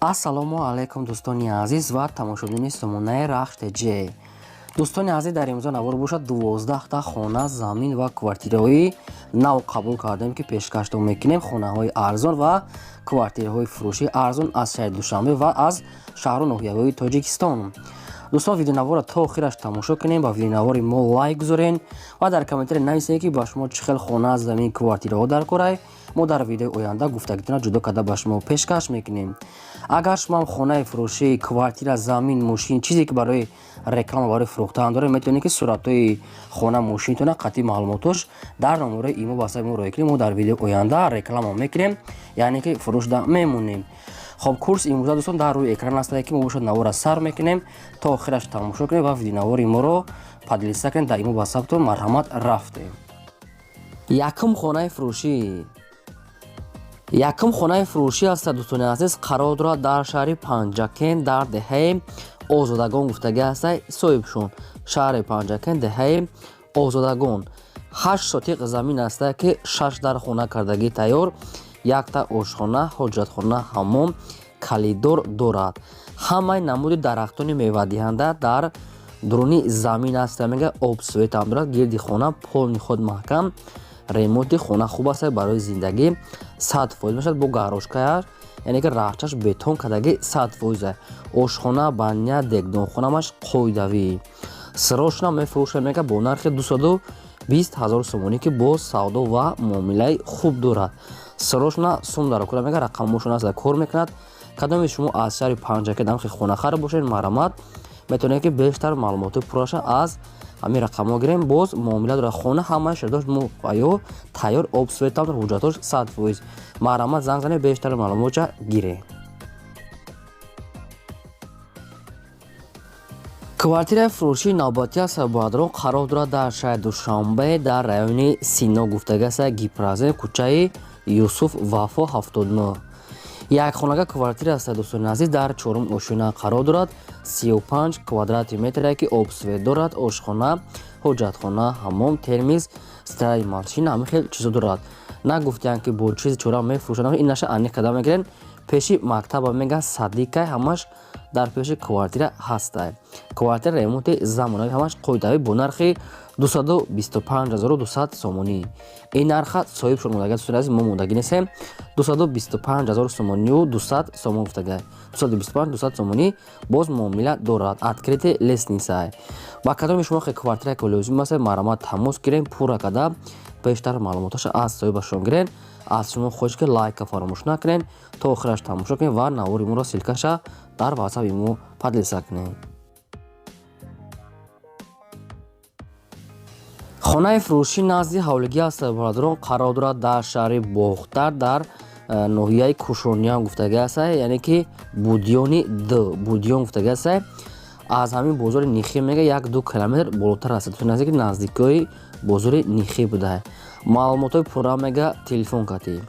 Ассалому алайкум, дӯстони азиз ва тамошобинони сомонаи Рахш ТЖ. Дӯстони азиз, дар имрӯза навор бошад, 12та хона, замин ва квартираҳои нав қабул кардем, ки пешкаштон мекунем. Хонаҳои арзон ва квартираҳои фурӯшии арзон аз шаҳри Душанбе ва аз шаҳру ноҳияҳои Тоҷикистон. Дӯстон, видеонаворро то охираш тамошо кунем, ба видеонавори мо лайк гузорен ва дар комментария нависед, ки ба шумо чӣ хел хона, замин, квартираҳо дар корай. Мо дар видеои оянда гуфтагитона ҷудо карда ба шумо пешкаш мекунем. Агар шумо ҳам хонаи фурӯшӣ, квартира, замин, мошин, чизе ки барои реклама, барои фурӯхтан доред, метавонед, ки суратҳои хона, мошинтона қатъи маълумотош дар номерои имо ватсапи мо роҳӣ кунем. Мо дар видеои оянда реклама мекунем, яъне ки фурӯшда мемонем. Хоб, курс имрӯза, дӯстон, дар рӯи экран астае, ки мо бошад навора сар мекунем, то охираш тамошо кунем ва видеонавори моро поделиться кунем дар имо ватсаптон. Марҳамат, рафтем. Якум хонаи фурӯшӣ. Якум хонаи фурӯшӣ аста, дӯстони азиз, қарор дорад дар шаҳри Панҷакент, дар деҳаи Озодагон гуфтагӣ аста соҳибшон. Шаҳри Панҷакент, деҳаи Озодагон. 8 сотиқ замин аста, ки шаш дар хона кардагӣ тайёр, якта ошхона, ҳоҷатхона, ҳаммом, калидор дорад. Ҳамаи намуди дарахтони мевадиҳанда дар дуруни замин аста, мега, об, свет ам дорад. Гирди хона полный худ маҳкам, ремонти хона хуб аст, барои зиндагӣ 100% мешавад. Бо гаражкаяш, яъне ки раҳчаш бетон кардагӣ, 100%. Ошхона, баня, дегдонхонамаш қоидавӣ. Срочно мефурӯшад, мега, бо нархи 220 000 сомонӣ, ки боз савдо ва муомилаи хуб дорад. Срочно сум дар кора, мега, рақамошон аст, кор мекунад. Кадоме шумо аз шаҳри Панҷакент ҳамхи хонахар бошед, марҳамат, метавонед, ки бештар маълумоти пурраша аз ҳамин рақамҳо гирем. Боз муомила дорад. Хона ҳамаи шароитош муҳайё, тайёр, об, свет ам, ҳуҷҷатош 100%. Марҳамат, занг занед, бештар маълумотша гиред. Квартираи фурӯшии навбатӣ аст, бародарон, қарор дорад дар шаҳри Душанбе, дар райони Сино гуфтагӣ аст, Гипрозем, кӯчаи Юсуф Вафо, 79. Як хонага квартира аст, дӯстони азиз, дар чорум ошёна қарор дорад, 35 квадрати метре, ки об, свет дорад, ошхона, ҳоҷатхона, ҳаммом, термиз, стиральный машина, ҳамин хел чизо дорад. Нагуфтиянд, ки бо чизи чора мефурӯшанд, ин наша аниқ карда мегирен. Пеши мактаба, мега, садикай, ҳамаш дар пеши квартира ҳастай. Квартира ремонти замонавӣ, ҳамаш қоидавӣ, бо нархи 225 200 сомонӣ. Ин нарха соҳиб шуд мондага, дӯстони азиз, мо мондагӣ нестем. 225 000 сомонию 200 сомон гуфтага, 225 200 сомонӣ, боз муомила дорад. Открытый лестница. Ба кадоми шумо хе квартира ки лозим аст, марҳамат, тамос гирем, пурра карда бештар маълумоташа аз соҳибашон гирен. Аз шумо хоҳиш, ки лайка фаромӯш накунед, то охираш тамошо кунед ва навори моро ссылка ша дар ватсапи мо поделиться кунед. Хонаи фурӯшӣ назди ҳавлигӣ аст, бародарон, қарор дорад дар шаҳри Бохтар, дар ноҳияи Кушониям гуфтагӣ аст, яъне ки Будёни д Будён гуфтагӣ аст. Аз ҳамин бозори Нихӣ, мега, 1-2 километр болотар аст, наздики наздикиҳои бозори Нихӣ буда. Маълумотҳои пурра, мега, телефон кардӣ.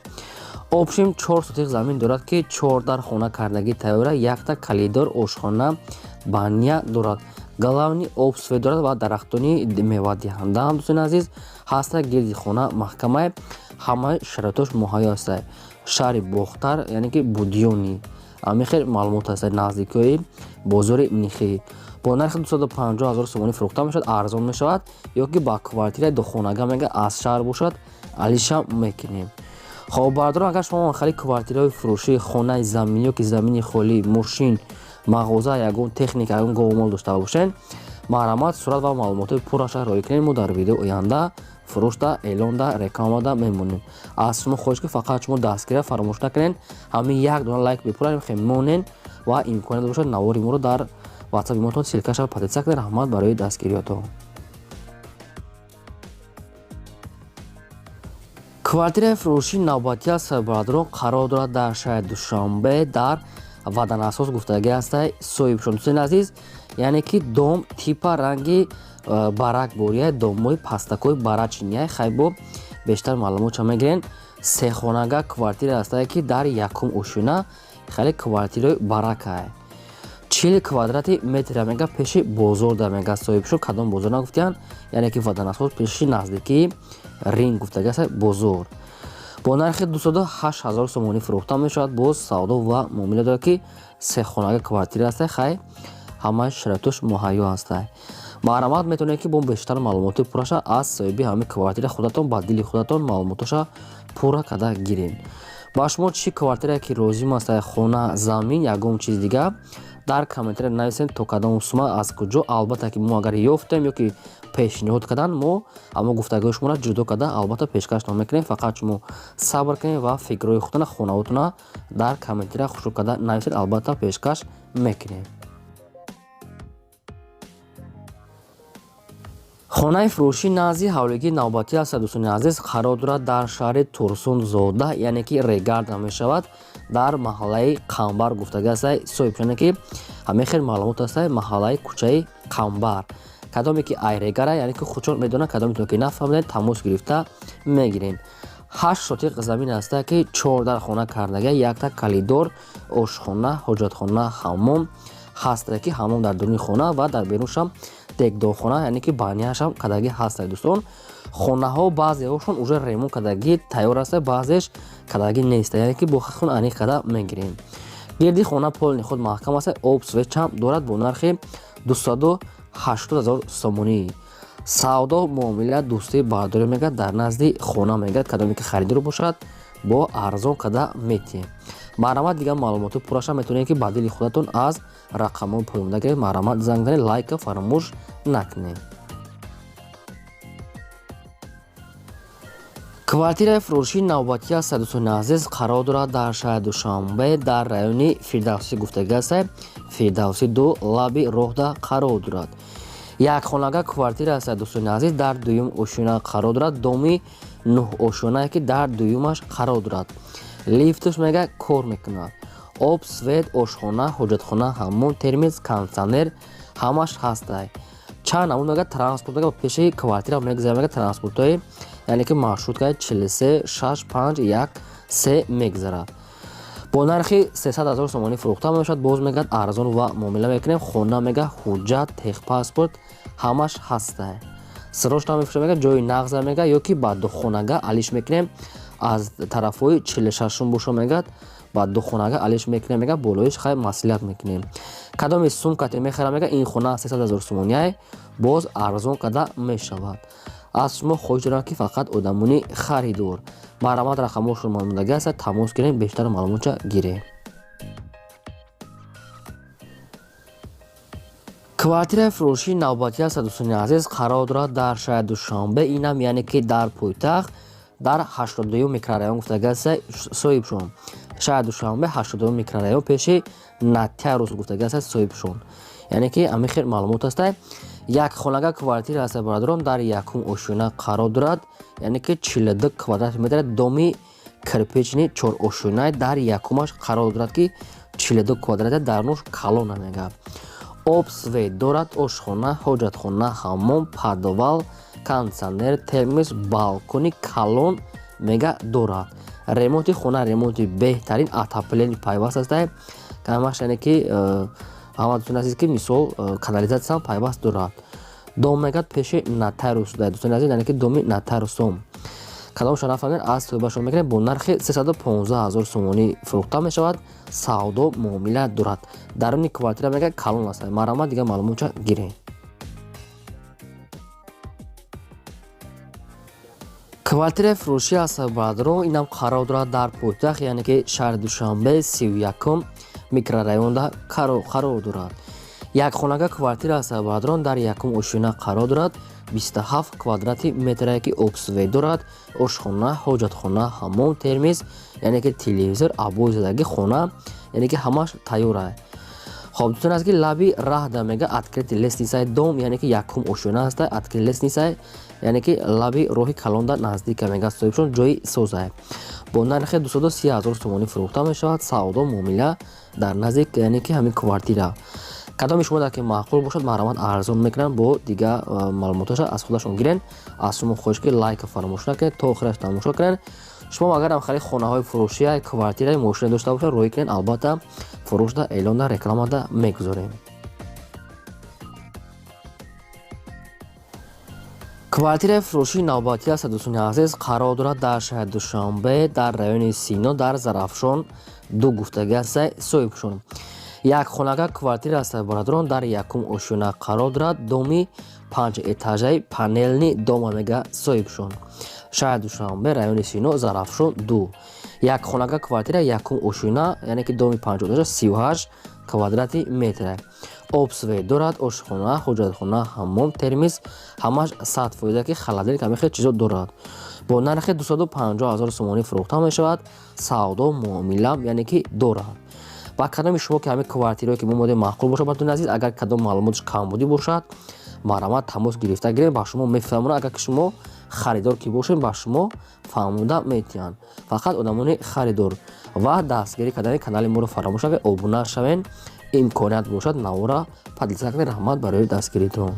Общем, 4 сотих замин дорад, ки чор дар хона кардагӣ тайёра, якта калидор, ошхона, баня дорад, главный об, свет дорад ва дарахтони мевадиҳанда ҳам, дӯстони азиз, ҳаста. Гирди хона маҳкамае, ҳамаи шароитош муҳайё аста. Шаҳри Бохтар, яъне ки Будёни, ҳамин хел маълумот аст, наздикиҳои бозори Нихӣ, бо нархи 250 000 сомонӣ фурӯхта мешавад. Арзон мешавад ё ки ба квартираи духонага, мега, аз шаҳр бошад, алиша мекунем. Хоб, бародарон, агар шумо хали квартираҳои фурӯшӣ, хонаи заминӣ ё ки замини холӣ, мошин, мағоза, ягон техника, ягон говмол дошта бошед, марҳамат, сурат ва маълумотҳои пурраша роҳӣ кунед. Мо дар видеои оянда фурӯшда, эълонда, рекламада мемонем. Аз шумо хоҳиш, ки фақат шумо дастгирия фаромӯш накунед, ҳамин як дона лайк бепура мемонед ва имконият бошад, навори моро дар ватсапи мотон ссылка ша поделиться кунед. Раҳмат барои дастгириётон. Квартираи фурӯшии навбатӣ аст, бародарон, қарор дорад дар шаҳри Душанбе, дар Ваданасоз гуфтагӣ ҳастай соҳибшон. Дӯстони азиз, яъне ки дом типа ранги барак бория, домҳои пастакҳои барачиния. Хайбо, бештар маълумотша мегирен. Сехонага квартира ҳастае, ки дар якум ошёна, хеле квартираи баракае, 40 квадрати метра, мега, пеши бозор да, мега, соҳибшон. Кадом бозор нагуфтиянд, яъне ки Ваданасоз, пеши наздикии ринг гуфтагӣ аст бозор. Бо нархи 208 ҳазор сомонӣ фурӯхта мешавад. Боз савдо ва муомила дорад, ки сехонага квартира аста, хай ҳамаи шароитош муҳайё ҳаста. Марҳамат, метавонед, ки бо бештар маълумоти пурраша аз соҳиби ҳамин квартира худатон ба дили худатон маълумотоша пурра карда гиред. Ба шумо чӣ квартирае ки лозим аст, хона, замин, ягон чиз дига, дар комментария нависед, то кадом сума, аз куҷо. Албатта, ки мо агар ёфтем ё ки пешниҳод кардан, мо ҳамон гуфтагиҳои шуморо ҷудо карда, албатта, пешкаштон мекунем. Фақат шумо сабр кунед ва фикрҳои худтона, хонаотона дар комментария хушрӯ карда нависед, албатта, пешкаш мекунем. Хонаи фурӯшӣ назди ҳавлигии навбатӣ аст, дӯстони азиз, қарор дорад дар шаҳри Турсунзода, яъне ки Регарда мешавад, дар маҳаллаи Қамбар гуфтага аст соҳибшоне, ки ҳамин хел маълумот аст: маҳаллаи кӯчаи Қамбар. Кадоме ки айрегара, яъне ки худшон медонад, кадометон ки нафаҳмидед, тамос гирифта мегирем. 8 сотиқ замин аста, ки чор дар хона кардага, якта калидор, ошхона, ҳоҷатхона, ҳаммом ҳаста, ки ҳаммом дар дуруни хона ва дар беруншам дегдорхона, яъне ки баняшам кардагӣ ҳаста. Дӯстон, хонаҳо баъзеҳошон уже ремонт кардагӣ тайёр аста, баъзеш кардагӣ неста, яъне ки бо хун аниқ карда мегирем. Гирди хона полный худ маҳкам аста, об, свет чам дорад. Бо нархи 280 ҳазор сомонӣ савдо, муомила, дӯстӣ, бардорӣ мегӯяд, дар назди хона мегӯяд. Кадоме ки харидор бошад, бо арзон карда метиҳем. Марҳамат, дигар маълумоти пурраша метавонед, ки ба дили худатон аз рақамҳои поёнда гиред. Марҳамат, занг занед, лайка фаромӯш накунед. Квартираи фурӯшии навбатӣ аст, дӯстони азиз, қарор дорад дар шаҳри Душанбе, дар райони Фирдавсӣ гуфтагӣ аст, Фирдавсӣ 2, лаби роҳда қарор дорад. Якхонага квартира аст, дӯстони азиз, дар дуюм ошёна қарор дорад, доми нӯҳ ошёнае, ки дар дуюмаш қарор дорад. Лифтш мега кор мекунад, об, свет, ошхона, ҳоҷатхона, ҳаммом, термоз, кондитсионер ҳамаш ҳастай. Чанд намуд мега транспорт мега пеши квартира мегузарад, мега транспортҳои, яъне ки маршруткаи 43 6 5 1 3 мегузарад. Бо нархи 300 ҳазор сомонӣ фурӯхта мешавад. Боз мегӯяд, арзон ва муомила мекунем. Хона мега ҳуҷҷат, техпаспорт ҳамаш ҳастай. Срочно мефурӯшад, мега ҷои нағза, мега ё ки ба духонага алиш мекунем. Аз тарафҳои 46-ум боша, мегӯяд, ба духонага алиш мекунем, мега болоиш хай маслиҳат мекунем. Кадоми сумкате мехарам, мега ин хона 300 ҳазор сомониай, боз арзон карда мешавад. Аз шумо хоҳиш дорам, ки фақат одамони харидор, марҳамат, рақамҳошон мондаги аст, тамос гирем, бештар маълумотша гирем. Квартираи фурӯшии навбатӣ аст, дӯстони азиз, қарор дорад дар шаҳри Душанбе, инам яъне ки дар пойтахт, дар 82-юм микрорайон гуфтаги аст соҳибшон. Шаҳри Душанбе, 82-юм микрорайон, пеши нотариус гуфтаги аст соҳибшон, яъне ки ҳамин хел маълумот аст. Як хонага квартира аст, бародарон, дар якум ошёна қарор дорад, яъне ки 42 квадрати метр, доми кирпичный чорошёнае, дар якумаш қарор дорад, ки 42 квадрат, дарунаш калона мега. Об, свет дорад, ошхона, ҳоҷатхона, ҳаммом, подвал, кондитсионер, термоз, балкони калон мега дорад. Ремонти хона ремонти беҳтарин, отопление пайваст аст, камаш, яъне ки ҳама дӯстони азиз, ки мисол канализатсиям пайваст дорад. Дом мегӯяд пеши нотариус, дӯстони азиз, яъне ки доми нотариусом. Кадомша нафаҳмед, аз суҳбатшон мекунем. Бо нархи 315 ҳазор сомонӣ фурӯхта мешавад, савдо, муомила дорад. Даруни квартира мегӯяд калон аст. Марҳамат, дигар маълумотша гирем. Квартираи фурӯшӣ аст, бародарон, инам қарор дорад дар пойтахт, яъне ки шаҳри Душанбе, 31-ум микрорайонда қарор дорад. Якхонага квартира аст, бародарон, дар якум ошёна қарор дорад, 27 квадрати метрае, ки об, свет дорад, ошхона, ҳоҷатхона, ҳаммом, термоз, яъне ки телевизор, обои задагӣ хона, яъне ки ҳамаш тайёра. Хоб, дӯстон, аст ки лаби раҳда мега, открытый лестницаи дом, яъне ки якум ошёна аста, открытый лестницаи, яъне ки лаби роҳи калонда наздика, мега соҳибшон, ҷои созае. Бо нархи 230 ҳазор сомонӣ фурӯхта мешавад, савдо, муомила дар наздик, яъне ки ҳамин квартира. Кадоми шумо дар ки маъқул бошад, марҳамат, арзон мекунанд, бо дигар маълумоташа аз худашон гирен. Аз шумо хоҳиш, ки лайка фаромӯш накунед, то охираш тамошо кунед. Шумо агарам хари хонаҳои фурӯшия, квартираи, мошина дошта бошад, роҳӣ кунед, албатта, фурӯшда, эълонда, рекламада мегузорем. Квартираи фурӯшии навбатӣ аст, дӯстони азиз, қарор дорад дар шаҳри Душанбе, дар райони Сино, дар Зарафшон ду гуфтагӣ аст соҳибшон. Як хонага квартира аст, бародарон, дар якум ошёна қарор дорад, доми панҷ этажаи панельный дома мега соҳибшон. Шаҳри Душанбе, райони Сино, Зарафшон ду. Як хонага квартира, якум ошёна, яъне ки доми панҷ этажа, 38 квадрати метра. Об, свет дорад, ошхона, ҳоҷатхона, ҳаммом, термиз ҳамаш 100%, ки холодильник, ҳама хел чизо дорад. Бо нархи 250 ҳазор сомонӣ фурӯхта мешавад, савдо муомила яъне ки дорад. Ба кадоми шумо ки ҳамин квартираое ки мо модем маъқул бошад, бардони азиз, агар кадом маълумоташ камбудӣ бошад, марҳамат, тамос гирифта гирем, ба шумо мефаҳмонад. Агар ки шумо харидор ки бошед, ба шумо фаҳмонда метиҳанд. Фақат одамони харидор ва дастгирӣ кардани канали моро фаромӯш накунед, обуна шавед, имконият бошад, навора поделиться кунед. Раҳмат барои дастгиритон.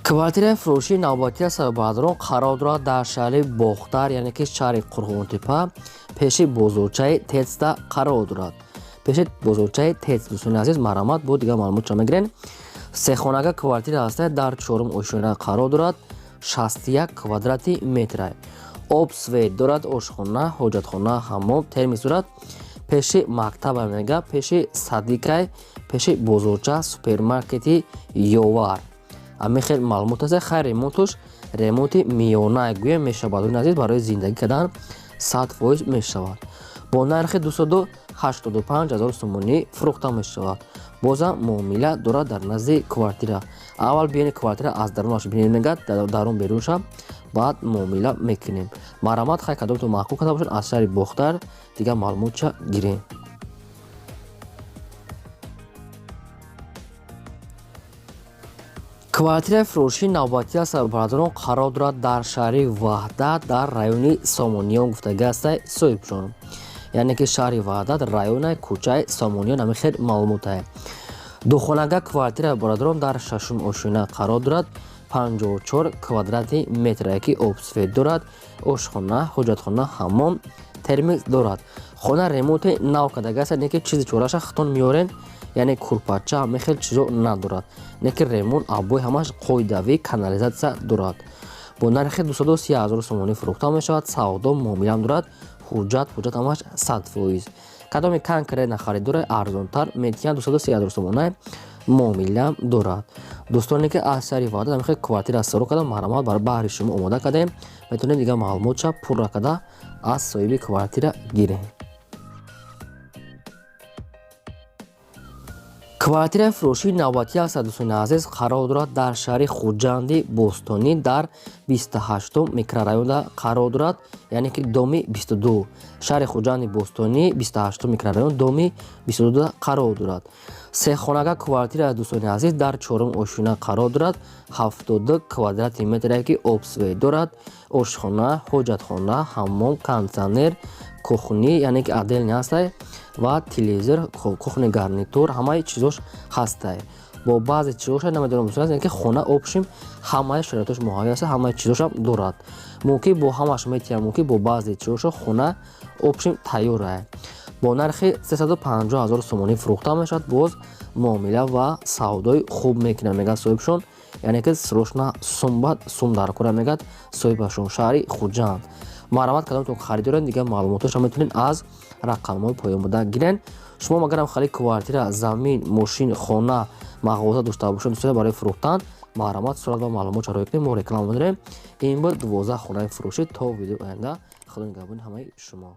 Квартираи фурӯшии навбатӣ аст, бародарон, қарор дорад дар шаҳри Бохтар, яъне ки шаҳри Қурғонтепа, пеши бозорчаи Тецда қарор дорад. Пеши бозорчаи Тец, дӯстони азиз, марҳамат, бо дигар маълумотша мегирен. Сехонага квартира ҳаста, дар чорум ошёна қарор дорад, 61 квадрати метра. Об, свет дорад, ошхона, ҳоҷатхона, ҳаммом, термис дорад. Пеши мактаба мега, пеши садикай, пеши бозорча, супермаркети Ёвар. Ҳамин хел маълумот аст. Хайр, ремонтуш ремонти миёна гӯям мешавад, дӯстони азиз, барои зиндагӣ кардан 100% мешавад. Бо нархи 285 ҳазор сомонӣ фурӯхта мешавад. Бозам муомила дорад дар назди квартира. Аввал биёни квартира аз дарунаш бинед, мегӯяд, дарун берунша, баъд муомила мекунем. Марҳамат, хай, кадомтон маъқул карда бошад, аз шаҳри Бохтар дигар маълумотша гирем. Квартираи фурӯшии навбатӣ аст, бародарон, қарор дорад дар шаҳри Ваҳдат, дар райони Сомониён гуфтагӣ аст соҳибшон. Яъне ки шаҳри Ваҳдат, районаи кӯчаи Сомониён, ҳамин хел маълумотае. Духонага квартира, бародарон, дар шашум ошёна қарор дорад, 54 квадрати метра, ки об, свет дорад, ошхона, ҳоҷатхона, ҳаммом, термиз дорад. Хона ремонти нав кардагӣ аст, не ки чизи чораша хитон меорен, яъне курпача, ҳамин хел чизо надорад, не ки ремонт обои ҳамаш қоидавӣ, канализатсия дорад. Бо нархи 230 ҳазор сомонӣ фурӯхта мешавад, савдо муомилаам дорад, ҳуҷҷат ҳамаш 100%. Кадоми конкретно харидоре, арзонтар метиҳанд, 230 ҳазор сомона, муомилаам дорад. Дӯстоне ки аз шаҳри Ваҳдат ҳамин хел квартира саро карда, марҳамат, бар баҳри шумо омода кардем, метавонед дигар маълумотша пурра карда аз соҳиби квартира гирем. Квартираи фурӯшии навбатӣ аст, дӯстони азиз, қарор дорад дар шаҳри Хуҷанди Бостонӣ, дар 28-ум микрорайонда қарор дорад, яъне ки доми 22. Шаҳри Хуҷанди Бостонӣ, 28-ум микрорайон, доми 22 қарор дорад. Сехонага квартира, дӯстони азиз, дар чорум ошёна қарор дорад, 72 квадрати метре, ки об, свет дорад, ошхона, ҳоҷатхона, ҳаммом, кондитсионер, кухни, яъне ки отдельный ҳастай, ва телевизор, кухни гарнитур, ҳамаи чизош ҳастай. Бо баъзе чизоша намедонам, дӯстон, яъне ки хона общем ҳамаи шароитош муҳайё аст, ҳамаи чизошам дорад. Мумкин бо ҳамаш метиҳам, мумкин бо баъзе чизоша. Хона общем тайёрае. Бо нархи 350 ҳазор сомонӣ фурӯхта мешавад. Боз муомила ва савдои хуб мекунад, мегӯяд соҳибшон, яъне ки срочно сумбат сум дар кора, мегӯяд соҳибашон. Шаҳри Хуҷанд. Марҳамат, кадомтон харидоред, дигар маълумоташро метавонед аз рақамҳои поён буда гирен. Шумо магарам хали квартира, замин, мошин, хона, мағоза дошта бошед, дӯстоне, барои фурӯхтан, марҳамат, сурат ва маълумот ро кунед, мо реклама медорем. Ин буд 12 хонаи фурӯшӣ. То видеои оянда, худо нигаҳбони ҳамаи шумо.